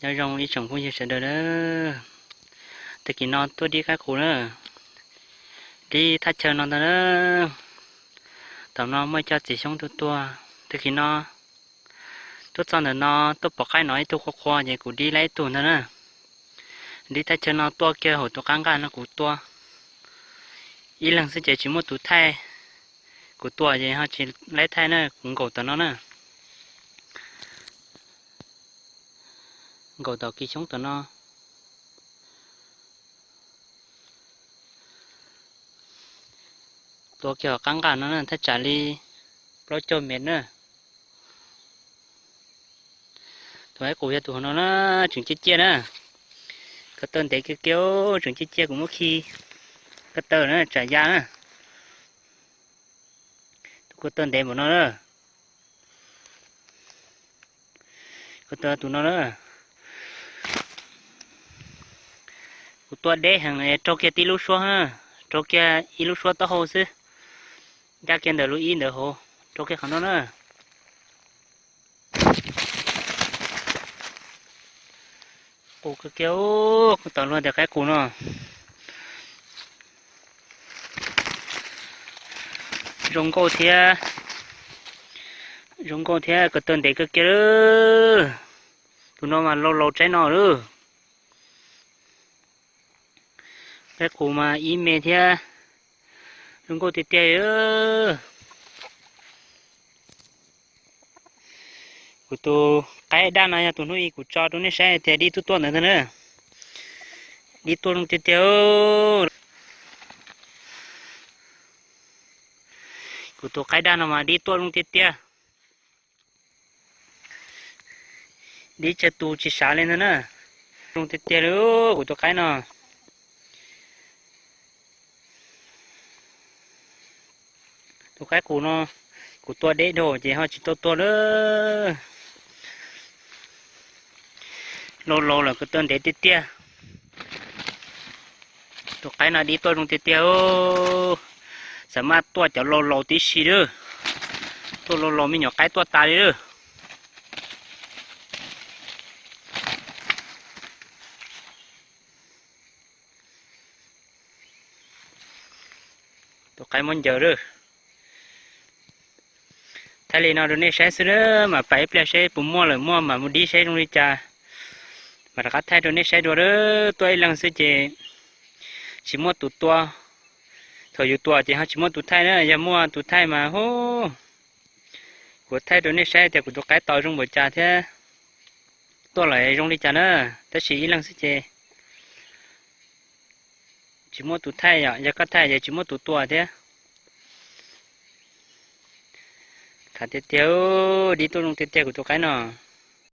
Nyob zoo ib tsoom phooj ywg sawv daws na, tag kis no tuaj dib qaib qus na, dib thaj chaw no ntag na. Thaum no muaj cov txiv xyoob tuaj tua, tag kis no tuaj txog ntawm no tuaj pom qaib no ib tug qhua qhua ces kuv dib laib ib tug ntag na. Dib thaj chaw no tuaj kiag hauv tus qab nqaj no kuv tua ib leeg xwb ces tsis muaj tus thaij. Kuv tua ces ho tsis laib thaij na, kuv nkaum tom no na. Nkaum tom kis xyoob tom no. Tua kiag hauv qab nqaj no na, thaj tsam li plaub caug mev na. Tus qaib qus yog tus hauv no na, tseem ciaj ciaj na. Ko taw ntev kiag kiag, tseem ciaj ciaj, kuv muab khi ko taw na, tsam ya na. Tus ko taw ntev npaum no na. Ko taw tus no na. Kuv tua deb heev, raug kiag tib lub suab, raug kiag ib lub suab taub hau xwb. Ncaj kiag ntawm lub ib ntawd hauv, raug kiag qhov no na. Qus kiag, tawm luag ntawm qaib qus no. Zoo nkauj thiab, zoo nkauj thiab, ko taw ntev kawg kiag. Tus no mas laus laus tsaib no lawm. Qaib qus mas ib me thiab, zoo nkauj tiag tiag. Kuv tus qaib daj no yog tus hnub i kuv tso rau nej saib tias dib tuaj tuaj ntawd ntag na. Dib tuaj zoo tiag tiag. Kuv tus qaib daj no mas dib tuaj zoo tiag tiag. Dib tsawg tus tsis sav li ntag na. Zoo tiag tiag li kuv tus qaib no. Tus qaib qus no kuv tua deb dhau ces ho tsis tau tua lawm. Laus laus lawm, ko taw ntev tiag tiag. Tus qaib no dib tuaj zoo tiag tiag. Xam maj tuaj cov laus laus tib si lawm. Tuaj laus laus me nyuam qaib tuaj tas li lawm. Tus qaib muab ncaws lawm. Thaij li no rau nej saib xwb, mam pais ib pliag seb puas muaj lawm, muaj mam mus dib saib zoo li cas, mam rov qab thaij rau nej saib dua. Tuaj ib leeg xwb ces tsis muaj tus tua. Thaum yus tua ces ho tsis muaj tus thaij na, yog muaj tus thaij mas hu, kuv thaij rau nej saib tias kuv tus qaib tos zoo npaum cas thiab tuaj lawm zoo li cas na. Tab sis ib leeg xwb ces tsis muaj tus thaij, yog koj thaij ces tsis muaj tus tua thiab. Tham tiag tiag, dib tuaj zoo tiag tiag kuv tus qaib no.